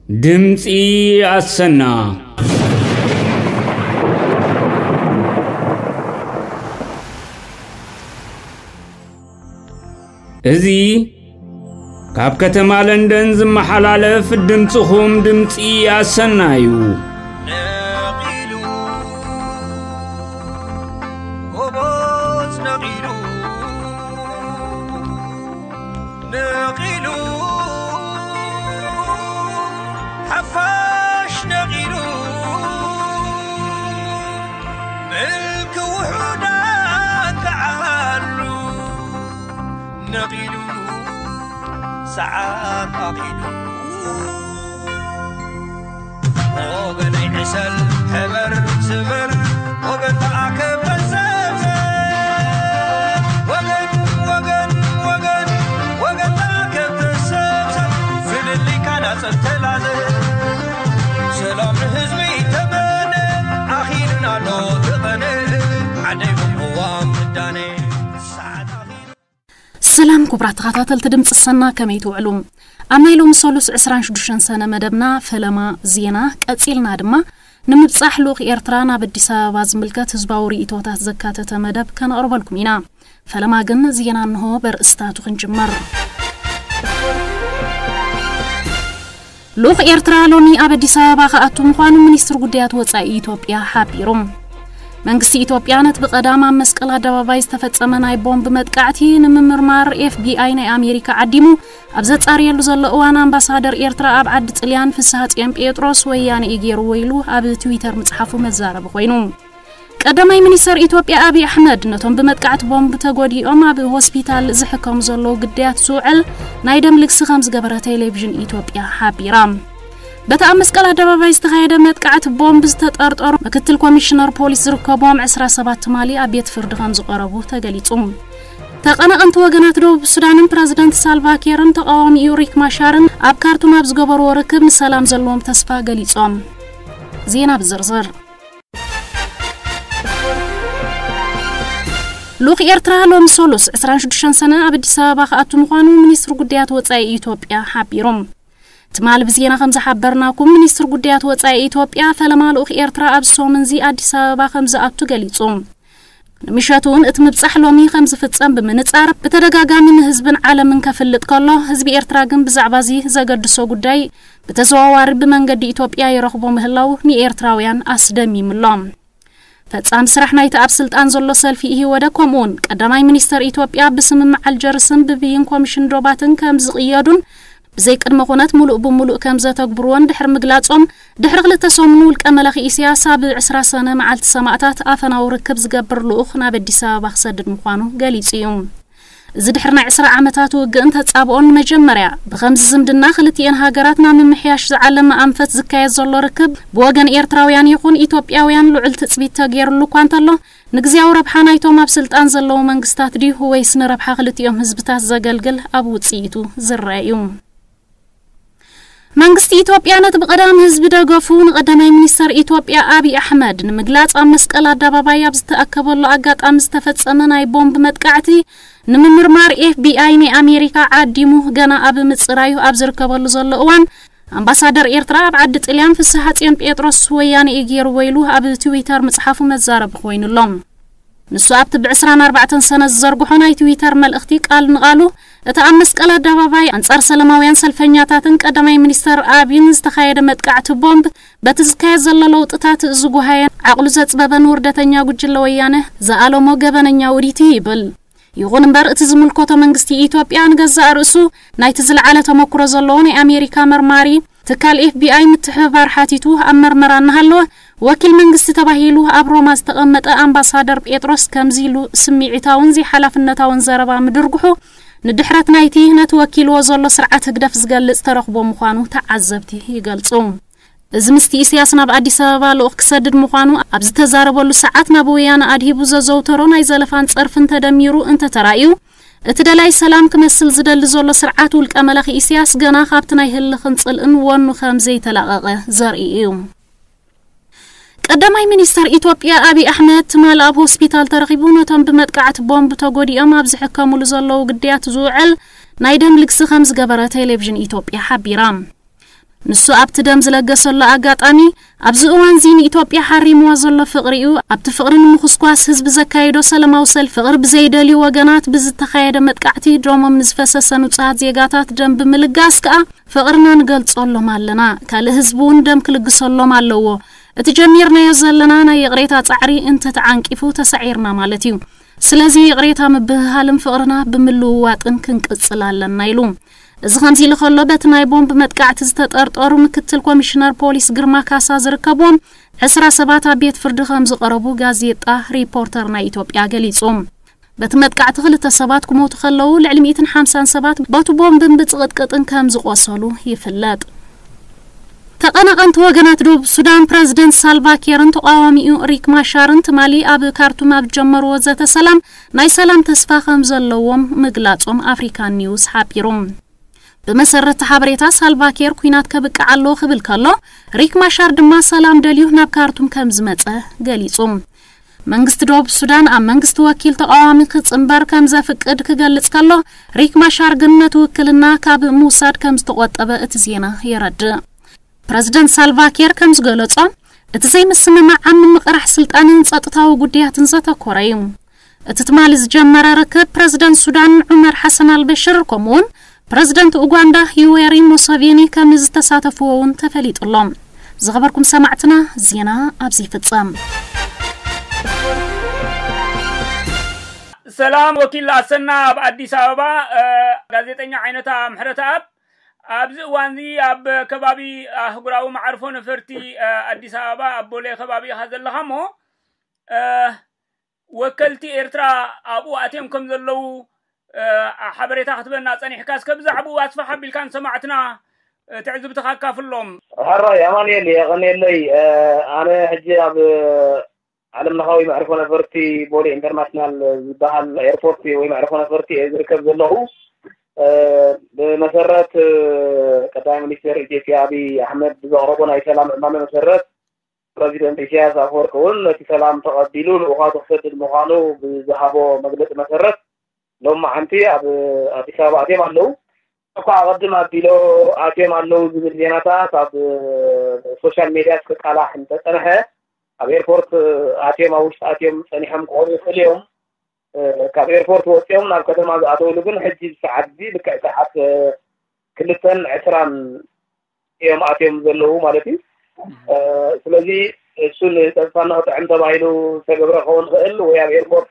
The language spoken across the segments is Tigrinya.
ድምፂ ኣሰና። እዚ ካብ ከተማ ለንደን ዝመሓላለፍ ድምፅኹም ድምፂ ኣሰና እዩ። ነቒሉ፣ ጎቦት ነቒሉ፣ ነቒሉ፣ ሓፋሽ ነቒሉ፣ ምልኪ ውሑዳን ክዓሉ ነቒሉ፣ ሰዓት ኣኺሉ። ወገነይ ዕሰል፣ ሕበር፣ ስበር፣ ወገን ተኣከብ፣ ተሰብሰብ። ወገን፣ ወገን፣ ወገን፣ ወገን ተኣከብ፣ ተሰብሰብ። ፍልልይካ ናጸብ ተላዘብ። ሰላም ንህዝቢ ተመነ፣ ኣኺሉና ኣሎ እቲ ቐነ። ዓደይ ቅዋም ምዳነ፣ ሰዓት ኣኺሉ። ሰላም ክቡራት ተኸታተልቲ ድምፂ ሰና፣ ከመይ ትውዕሉ? ኣብ ናይ ሎሚ ሰሉስ ዕስራን ሽዱሽተን ሰነ መደብና ፈለማ ዜና ቀፂልና ድማ ንምብፃሕ ልኡኽ ኤርትራ ናብ ኣዲስ ኣበባ ዝምልከት ህዝባዊ ርእይቶታት ዘካተተ መደብ ከነቕርበልኩም ኢና። ፈለማ ግን ዜና እንሆ በርእስታቱ ክንጅመር። ልኡኽ ኤርትራ ሎሚ ኣብ ኣዲስ ኣበባ ክኣቱ ምዃኑ ሚኒስትር ጉዳያት ወጻኢ ኢትዮጵያ ሓቢሩ። መንግስቲ ኢትዮጵያ ነቲ ብቐዳም ኣብ መስቀል ኣደባባይ ዝተፈጸመ ናይ ቦምብ መጥቃዕቲ ንምምርማር ኤፍቢኣይ ናይ ኣሜሪካ ዓዲሙ ኣብ ዘጻርየሉ ዘሎ እዋን ኣምባሳደር ኤርትራ ኣብ ዓዲ ጥልያን ፍስሃጽዮን ጴጥሮስ ወያነ እዩ ገይርዎ ኢሉ ኣብ ትዊተር ምጽሓፉ መዛረቢ ኮይኑ። ቀዳማይ ሚኒስተር ኢትዮጵያ ኣብይ ኣሕመድ ነቶም ብመጥቃዕቲ ቦምብ ተጎዲኦም ኣብ ሆስፒታል ዝሕከሙ ዘለዉ ግዳያት ዝውዕል ናይ ደም ልግሲ ከም ዝገበረ ቴሌቪዥን ኢትዮጵያ ሓቢራ። በቲ ኣብ መስቀል ኣደባባይ ዝተኻየደ መጥቃዕቲ ቦምብ ዝተጠርጠሩ ምክትል ኮሚሽነር ፖሊስ ዝርከብዎም ዕስራ ሰባት ትማሊ ኣብ ቤት ፍርዲ ከም ዝቐረቡ ተገሊጹ። ተቐናቐንቲ ወገናት ደቡብ ሱዳንን ፕረዚደንት ሳልቫ ኪርን ተቓዋሚኡ ሪክ ማሻርን ኣብ ካርቱም ኣብ ዝገበርዎ ርክብ ንሰላም ዘለዎም ተስፋ ገሊጾም። ዜና ብዝርዝር። ልኡኽ ኤርትራ ሎሚ ሰሉስ ዕስራን ሽዱሽተን ሰነ ኣብ ኣዲስ ኣበባ ክኣቱ ምዃኑ ሚኒስትሪ ጉዳያት ወጻኢ ኢትዮጵያ ሓቢሩ። ትማሊ ብዜና ከም ዝሓበርናኩም፣ ሚኒስትሪ ጉዳያት ወጻኢ ኢትዮጵያ ፈለማ ልኡኽ ኤርትራ ኣብ ሰሙንዚ ኣዲስ ኣበባ ከም ዝኣቱ ገሊጹ። ንምሸቱ እውን እቲ ምብጻሕ ሎሚ ከም ዝፍጸም ብምንጻር ብተደጋጋሚ ንህዝብን ዓለምን ከፍልጥ ከሎ፣ ህዝቢ ኤርትራ ግን ብዛዕባ እዚ ዘገድሶ ጉዳይ ብተዘዋዋሪ ብመንገዲ ኢትዮጵያ ይረኽቦ ምህላው ንኤርትራውያን ኣስደሚምሎም። ፈጻሚ ስራሕ ናይቲ ኣብ ስልጣን ዘሎ ሰልፊ ኢህወደ ከምኡውን ቀዳማይ ሚኒስተር ኢትዮጵያ ብስምምዕ ኣልጀርስን ብብይን ኮሚሽን ዶባትን ከም ዝቕየዱን ብዘይ ቅድመ ኩነት ሙሉእ ብሙሉእ ከም ዘተግብርዎን ድሕሪ ምግላጾም፣ ድሕሪ ክልተ ሰሙን ውልቀ መላኺ ኢሳያስ ኣብ ዕስራ ሰነ መዓልቲ ሰማእታት ኣፈናዊ ርክብ ዝገብር ልኡኽ ናብ ኣዲስ ኣበባ ክሰድድ ምዃኑ ገሊጹ እዩ። እዚ ድሕሪ ናይ ዕስራ ዓመታት ውግእን ተጻብኦን ንመጀመርያ ብኸምዚ ዝምድና ክልቲኤን ሃገራት ናብ ምምሕያሽ ዝዓለመ ኣንፈት ዝካየድ ዘሎ ርክብ ብወገን ኤርትራውያን ይኹን ኢትዮጵያውያን ልዑል ትጽቢት ተገይሩሉ እኳ እንተሎ፣ ንግዝያዊ ረብሓ ናይቶም ኣብ ስልጣን ዘለዉ መንግስታት ድዩ ወይስ ንረብሓ ክልቲኦም ህዝብታት ዘገልግል ኣብ ውጽኢቱ ዝረአ እዩ። መንግስቲ ኢትዮጵያ ነቲ ብቐዳም ህዝቢ ደገፉ ንቐዳማይ ሚኒስተር ኢትዮጵያ ኣብይ ኣሕመድ ንምግላጽ ኣብ መስቀል ኣደባባይ ኣብ ዝተኣከበሉ ኣጋጣሚ ዝተፈጸመ ናይ ቦምብ መጥቃዕቲ ንምምርማር ኤፍቢኣይ ናይ ኣሜሪካ ዓዲሙ ገና ኣብ ምጽራዩ ኣብ ዝርከበሉ ዘሎ እዋን፣ ኣምባሳደር ኤርትራ ኣብ ዓዲ ጥልያን ፍስሃጽዮን ጴጥሮስ ወያነ እዩ ገይርዎ ኢሉ ኣብ ትዊተር ምጽሓፉ መዛረቢ ኮይኑ ኣሎ። ንሱ ኣብቲ ብዕስራን ኣርባዕተን ሰነ ዝዘርግሖ ናይ ትዊተር መልእኽቲ ቃል ንቓሉ፣ እቲ ኣብ መስቀል ኣደባባይ ኣንጻር ሰላማውያን ሰልፈኛታትን ቀዳማይ ሚኒስተር ኣብይን ዝተኻየደ መጥቃዕቲ ቦምብ፣ በቲ ዝካየድ ዘሎ ለውጥታት ዝጉሃየን ዓቕሉ ዘጽበበን ውርደተኛ ጉጅለ ወያነ ዝኣለሞ ገበነኛ ውዲት እዩ ይብል። ይኹን እምበር፣ እቲ ዝምልከቶ መንግስቲ ኢትዮጵያ ንገዛእ ርእሱ ናይቲ ዝለዓለ ተመክሮ ዘለዎ ናይ ኣሜሪካ መርማሪ ትካል ኤፍቢኣይ ምትሕብባር ሓቲቱ ኣብ መርመራ እናሃለወ፣ ወኪል መንግስቲ ተባሂሉ ኣብ ሮማ ዝተቐመጠ ኣምባሳደር ጴጥሮስ ከምዚ ኢሉ ስምዒታውን ዘይሓላፍነታውን ዘረባ ምድርጉሑ፣ ንድሕረት ናይቲ ነቲ ወኪልዎ ዘሎ ስርዓት ህግደፍ ዝገልጽ ተረኽቦ ምዃኑ ተዓዘብቲ ይገልጹ። እዚ ምስቲ ኢሳያስ ናብ ኣዲስ ኣበባ ልኡኽ ክሰድድ ምዃኑ ኣብ ዝተዛረበሉ ሰዓት፣ ናብ ወያነ ኣድሂቡ ዘዘውተሮ ናይ ዘለፋን ጸርፍን ተደሚሩ እንተተራእዩ፣ እቲ ደላይ ሰላም ክመስል ዝደሊ ዘሎ ስርዓት ውልቀ መላኺ ኢሳያስ ገና ካብቲ ናይ ህልኽን ጽልእን ወኑ ከም ዘይተላቐቐ ዘርኢ እዩ። ቀዳማይ ሚኒስተር ኢትዮጵያ ኣብይ ኣሕመድ ትማሊ ኣብ ሆስፒታል ተረኺቡ ነቶም ብመጥቃዕቲ ቦምብ ተጎዲኦም ኣብ ዝሕከሙሉ ዘለዉ ግዳያት ዝውዕል ናይ ደም ልግሲ ከም ዝገበረ ቴሌቪዥን ኢትዮጵያ ሓቢራ። ንሱ ኣብቲ ደም ዝለገሰሉ ኣጋጣሚ፣ ኣብዚ እዋንዚ ንኢትዮጵያ ሓሪምዋ ዘሎ ፍቕሪኡ ኣብቲ ፍቕሪ ንምኹስኳስ ህዝቢ ዘካየዶ ሰላማዊ ሰልፊ፣ ፍቕሪ ብዘይደልዩ ወገናት ብዝተኻየደ መጥቃዕቲ ደሞም ንዝፈሰሰ ንጹሃት ዜጋታት ደም ብምልጋስ ከኣ ፍቕርና ንገልጸሎም ኣለና። ካልእ ህዝቢ እውን ደም ክልግሰሎም ኣለዎ። እቲ ጀሚርናዮ ዘለና ናይ ይቕሬታ ጻዕሪ እንተተዓንቂፉ ተሳዒርና ማለት እዩ። ስለዚ ይቕሬታ ምብህሃልን ፍቕርና ብምልውዋጥን ክንቅጽል ኣለና ኢሉ። እዚ ከምዚ ኢሉ ከሎ፣ በቲ ናይ ቦምብ መጥቃዕቲ ዝተጠርጠሩ ምክትል ኮሚሽነር ፖሊስ ግርማ ካሳ ዝርከብዎም ዕስራ ሰባት ኣብ ቤት ፍርዲ ከም ዝቐረቡ ጋዜጣ ሪፖርተር ናይ ኢትዮጵያ ገሊጹ። በቲ መጥቃዕቲ ክልተ ሰባት ክሞቱ ከለዉ፣ ልዕሊ ሚእትን ሓምሳን ሰባት በቲ ቦምብን ብጽቕጥቅጥን ከም ዝቖሰሉ ይፍለጥ። ተቐናቐንቲ ወገናት ደቡብ ሱዳን፣ ፕረዚደንት ሳልቫ ኬርን ተቓዋሚኡ ሪክ ማሻርን ትማሊ ኣብ ካርቱም ኣብ ዝጀመርዎ ዘተ ሰላም፣ ናይ ሰላም ተስፋ ከም ዘለዎም ምግላጾም ኣፍሪካን ኒውስ ሓቢሩ። ብመሰረት ሓበሬታ፣ ሳልቫ ኬር ኲናት ከብቅዕ ኣለዎ ክብል ከሎ፣ ሪክ ማሻር ድማ ሰላም ደልዩ ናብ ካርቱም ከም ዝመጸ ገሊጹ። መንግስቲ ደቡብ ሱዳን ኣብ መንግስቲ ወኪል ተቓዋሚ ክጽንበር ከም ዘፍቅድ ክገልጽ ከሎ፣ ሪክ ማሻር ግን ነቲ ውክልና ካብ ምውሳድ ከም ዝተቖጠበ እቲ ዜና የረድእ። ፕረዚደንት ሳልቫ ኬር ከም ዝገለጾ፣ እቲ ዘይምስምማዕ ኣብ ምምቕራሕ ስልጣንን ጸጥታዊ ጉዳያትን ዘተኮረ እዩ። እቲ ትማሊ ዝጀመረ ርክብ ፕረዚደንት ሱዳን ዑመር ሓሰን ኣልበሽር ከምኡውን ፕረዚደንት ኡጋንዳ ዩዌሪ ሙሰቪኒ ከም ዝተሳተፍዎ እውን ተፈሊጡ ኣሎ። ዝኸበርኩም ሰማዕትና፣ ዜና ኣብዚ ይፍጸም። ሰላም ወኪል ኣሰና ኣብ ኣዲስ ኣበባ። ጋዜጠኛ ዓይነታ ምሕረተኣብ፣ ኣብዚ እዋንዚ ኣብ ከባቢ ኣህጉራዊ መዓርፎ ነፈርቲ ኣዲስ ኣበባ ኣብ ቦሌ ከባቢ ኢኻ ዘለኻ እሞ፣ ወከልቲ ኤርትራ ኣብኡ ኣትዮም ከም ዘለዉ ሓበሬታ ክትበና ጸኒሕካ፣ እስከ ብዛዕባኡ ኣስፍሕ ኣቢልካ ንሰማዕትና ትዕዝብትኻ ኣካፍሎም። ሕራይ ኣማኑኤል፣ የቐንየለይ። ኣነ ሕጂ ኣብ ዓለም ለኻዊ መዕርፎ ነፈርቲ ቦሌ ኢንተርናሽናል ዝበሃል ኤርፖርት ወይ መዕርፎ ነፈርቲ እየ ዝርከብ ዘለኹ። ብመሰረት ቀዳማይ ሚኒስትር ኢትዮጵያ ኣብይ ኣሕመድ ብዘቕረቦ ናይ ሰላም ዕማመ መሰረት፣ ፕረዚደንት ኢሳያስ ኣፈወርቂ እውን ነቲ ሰላም ተቐቢሉ ልኡኻቱ ክሰድድ ምዃኑ ብዝሃቦ መግለፂ መሰረት፣ ሎሚ መዓንቲ ኣብ ኣዲስ ኣበባ ኣትዮም ኣለዉ። እኳ ኣቐድም ኣቢሎ ኣትዮም ኣለዉ ዝብል ዜናታት ኣብ ሶሻል ሜድያ ክቃላሕ እንተፀንሐ፣ ኣብ ኤርፖርት ኣትዮም፣ ኣብ ውሽጢ ኣትዮም ፀኒሖም ክኾኑ ይኽእሉ እዮም። ካብ ኤርፖርት ወፂኦም ናብ ከተማ ዝኣተውሉ ግን ሕጂ ሰዓት እዚ ልክዕ ሰዓት ክልተን ዕስራን እዮም ኣትዮም ዘለዉ ማለት እዩ። ስለዚ እሱ ንፀጥታና ክጥዕም ተባሂሉ ዝተገብረ ክኸውን ይኽእል ወይ ኣብ ኤርፖርት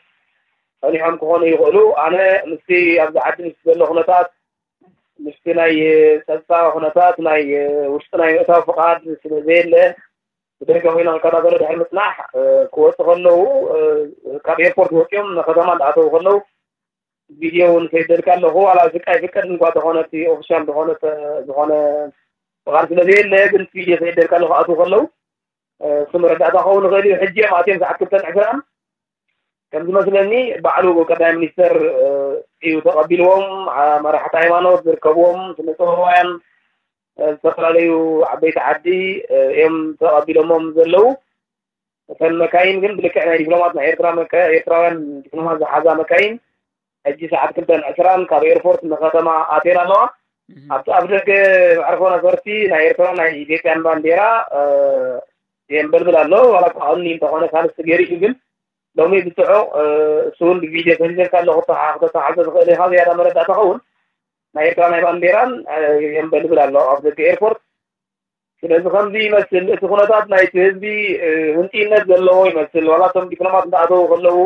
ጸኒሖም ክኾኑ ይኽእሉ። ኣነ ምስቲ ኣብዚ ዓዲ ምስ ዘሎ ኩነታት፣ ምስቲ ናይ ጸጥታ ኩነታት፣ ናይ ውሽጢ ናይ ምእታው ፍቓድ ስለ ዘየለ፣ ብደገ ኮይነ ክከታተሎ ድሕሪ ምጽናሕ፣ ክወፁ ከለዉ፣ ካብ ኤርፖርት ወፂኦም ንከተማ እንዳኣተዉ ከለዉ ቪድዮ እውን ሰይደልካ ኣለኹ። ዋላ እዚ ኣይፍቀድ እንኳ ተኾነ፣ እቲ ኦፊሻል ዝኾነ፣ ዝኾነ ፍቓድ ስለ ዘየለ፣ ግን ቪድዮ ሰይደልካ ኣለኹ። ክኣትዉ ከለዉ፣ ስም ረዳእታ ክኸውን ይኽእል እዩ። ሕጂ እዮም ኣትዮም ሰዓት ክልተን ዕስራን ከም ዝመስለኒ፣ ባዕሉ ቀዳማይ ሚኒስተር እዩ ተቐቢልዎም። መራሕቲ ሃይማኖት ዝርከብዎም፣ ስነ ጥበባውያን፣ ዝተፈላለዩ ዓበይቲ ዓዲ እዮም ተቐቢሎሞም ዘለዉ። እተን መካይን ግን ብልክዕ ናይ ዲፕሎማት ናይ ኤርትራ መካ-፣ ኤርትራውያን ዲፕሎማት ዝሓዛ መካይን ሕጂ ሰዓት ክልተን ዕስራን ካብ ኤርፖርት ንከተማ ኣትየን ኣለዋ። ኣብቲ ኣፍ ደገ መዕርፎ ነፈርቲ ናይ ኤርትራን ናይ ኢትዮጵያን ባንዴራ የንበልብል ኣሎ። ዋላ እኳ ቀኒ እንተኾነ ሳልስቲ ገይሩ እዩ፣ ግን ሎሚ ብጽዑቕ፣ እሱ እውን ብቪድዮ ሰዲደልካ ኣለኹ፣ ክተሓ-፣ ክተተሓዘ ትኽእል ኢኻ፣ ዝያዳ መረዳእታ ኸውን። ናይ ኤርትራ ናይ ባንዴራን የንበልብል ኣሎ ኣብ ደገ ኤርፖርት። ስለዚ ከምዚ ይመስል እቲ ኩነታት ናይቲ ህዝቢ፣ ህንጥይነት ዘለዎ ይመስል። ዋላ እቶም ዲፕሎማት እንዳኣተዉ ከለዉ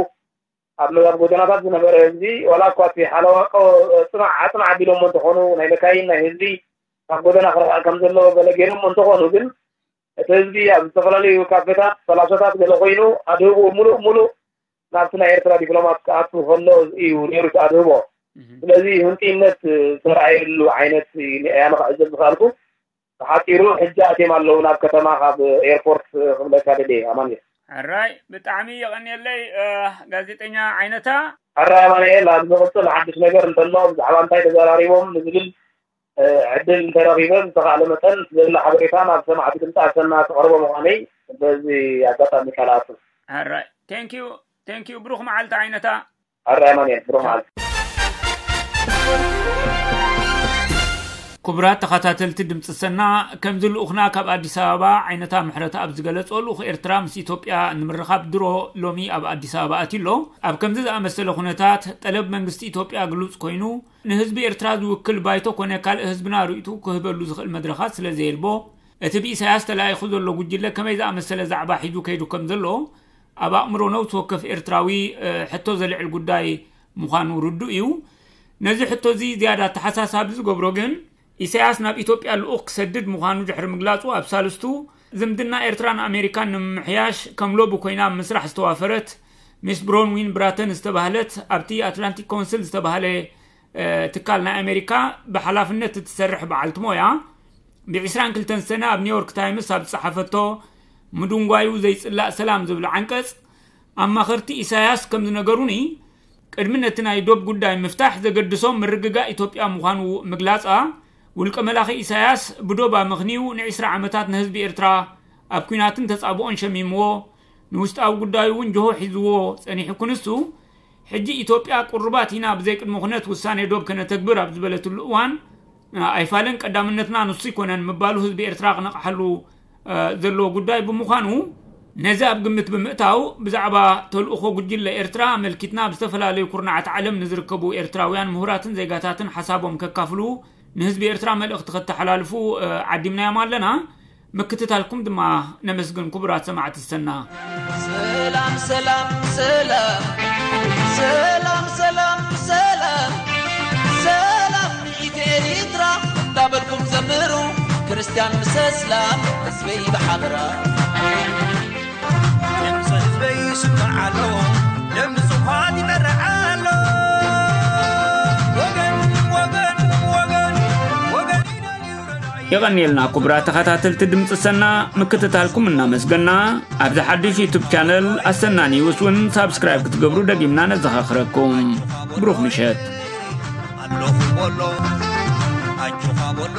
ኣብ መ-፣ ኣብ ጎደናታት ዝነበረ ህዝቢ፣ ዋላ እኳ እቲ ሓለዋቆ ጽናዕ፣ ኣጽናዕ ኣቢሎሞ እንተኾኑ፣ ናይ መካይን ናይ ህዝቢ ኣብ ጎደና ክረኣ ከም ዘለዎ ገለ ገይሮሞ እንተኾኑ፣ ግን እቲ ህዝቢ ኣብ ዝተፈላለዩ ካፌታት፣ ፈላሶታት ገለ ኮይኑ ኣድህቦ ሙሉእ ሙሉእ ናብቲ ናይ ኤርትራ ዲፕሎማት ክኣቱ ከሎ እዩ ነይሩ እቲ ኣድህቦ። ስለዚ ህንጥይነት ዝተረኣየሉ ዓይነት እየ ኣነ ክዕዘብ ዝኸኣልኩ። ብሓጺሩ ሕጂ ኣትዮም ኣለዉ ናብ ከተማ ካብ ኤርፖርት ክብለካ ደልየ ኣማኑኤል። ሕራይ፣ ብጣዕሚ የቐንየለይ ጋዜጠኛ ዓይነታ። ሕራይ ኣማኑኤል፣ ኣብ ዝቕጽል ሓድሽ ነገር እንተሎ ብዛዕባ እንታይ ተዘራሪቦም ንዝብል ዕድል እንተረኺበ ብዝተኻእለ መጠን ዘሎ ሓበሬታ ናብ ሰማዕቲ ድምፂ ኣሰና ክቐርቦ ምዃነይ በዚ ኣጋጣሚ ቃል ኣቱ። ሕራይ፣ ቴንኪዩ፣ ቴንኪዩ። ብሩኽ መዓልቲ ዓይነታ። ሕራይ ኣማኑኤል፣ ብሩኽ መዓልቲ። ክቡራት ተኸታተልቲ ድምፂ ሰና፣ ከምዚ ልኡኽና ካብ ኣዲስ ኣበባ ዓይነታ ምሕረት ኣብ ዝገለጾ፣ ልኡኽ ኤርትራ ምስ ኢትዮጵያ ንምርኻብ ድሮ ሎሚ ኣብ ኣዲስ ኣበባ ኣትዩ ኣሎ። ኣብ ከምዚ ዝኣመሰለ ኩነታት፣ ጠለብ መንግስቲ ኢትዮጵያ ግሉጽ ኮይኑ፣ ንህዝቢ ኤርትራ ዝውክል ባይቶ ኮነ ካልእ ህዝብና ርእይቱ ክህበሉ ዝኽእል መድረኻት ስለ ዘየልቦ፣ እቲ ብኢሳያስ ተላኢኹ ዘሎ ጉጅለ ከመይ ዝኣመሰለ ዛዕባ ሒዙ ከይዱ ከም ዘሎ ኣብ ኣእምሮ ነብሲ ወከፍ ኤርትራዊ ሕቶ ዘልዕል ጉዳይ ምዃኑ ርዱእ እዩ። ነዚ ሕቶ እዚ ዝያዳ ተሓሳሳቢ ዝገብሮ ግን፣ ኢሳያስ ናብ ኢትዮጵያ ልኡኽ ክሰድድ ምዃኑ ድሕሪ ምግላጹ፣ ኣብ ሳልስቱ ዝምድና ኤርትራን ኣሜሪካን ንምምሕያሽ ከም ሎቢ ኮይና ኣብ ምስራሕ ዝተዋፈረት ሚስ ብሮንዊን ብራተን ዝተባህለት፣ ኣብቲ ኣትላንቲክ ኮንስል ዝተባህለ ትካል ናይ ኣሜሪካ ብሓላፍነት እትሰርሕ በዓልቲ ሞያ፣ ብ22 ሰነ ኣብ ኒውዮርክ ታይምስ ኣብ ዝጸሓፈቶ፣ ምድንጓዩ ዘይጽላእ ሰላም ዝብል ዓንቀጽ፣ ኣማኸርቲ ኢሳያስ ከም ዝነገሩኒ፣ ቅድሚ ነቲ ናይ ዶብ ጉዳይ ምፍታሕ ዘገድሶም ምርግጋእ ኢትዮጵያ ምዃኑ ምግላጻ፣ ውልቀ መላኺ ኢሳያስ ብዶብ ኣመኽንዩ ን20 ዓመታት ንህዝቢ ኤርትራ ኣብ ኲናትን ተጻብኦን ሸሚምዎ፣ ንውሽጣዊ ጉዳዩ እውን ጅሆ ሒዝዎ ጸኒሑ ክንሱ፣ ሕጂ ኢትዮጵያ ቅሩባት ኢና ብዘይ ቅድመ ኩነት ውሳኔ ዶብ ከነተግብር ኣብ ዝበለትሉ እዋን፣ ኣይፋልን ቀዳምነትና ንሱ ኣይኮነን ምባሉ ህዝቢ ኤርትራ ክነቕሓሉ ዘለዎ ጉዳይ ብምዃኑ፣ ነዚ ኣብ ግምት ብምእታው፣ ብዛዕባ ተልእኾ ጉጅለ ኤርትራ ኣመልኪትና ኣብ ዝተፈላለዩ ኩርናዓት ዓለም ንዝርከቡ ኤርትራውያን ምሁራትን ዜጋታትን ሓሳቦም ከካፍሉ ንህዝቢ ኤርትራ መልእኽቲ ከተሓላልፉ ዓዲምናዮም ኣለና። ምክትታልኩም ድማ ነመስግን። ክቡራት ሰማዕቲ ዝሰና። ሰላም ሰላም ሰላም ሰላም ሰላም ሰላም ሰላም ንኢት ኤሪትራ እንዳበልኩም ዘምሩ፣ ክርስትያን ምስ እስላም ህዝበይ ብሓበራ። ድምፂ ህዝበይ ይስማዕ ኣሎ፣ ድምፂ ኳን ይመርሕ ኣሎ። ወገን ወገን ወገን ወገን ይደልዩ ረዳኢ። የቐንየልና ክቡራት ተኸታተልቲ ድምፂ ሰና፣ ምክትታልኩም እናመስገና፣ ኣብዚ ሓድሽ ዩቱብ ቻነል ኣሰና ኒውስ እውን ሳብስክራይብ ክትገብሩ ደጊምና ነዘኻኽረኩም። ብሩኽ ምሸት። ኣለኹ በሎ ኣጆኻ በሎ።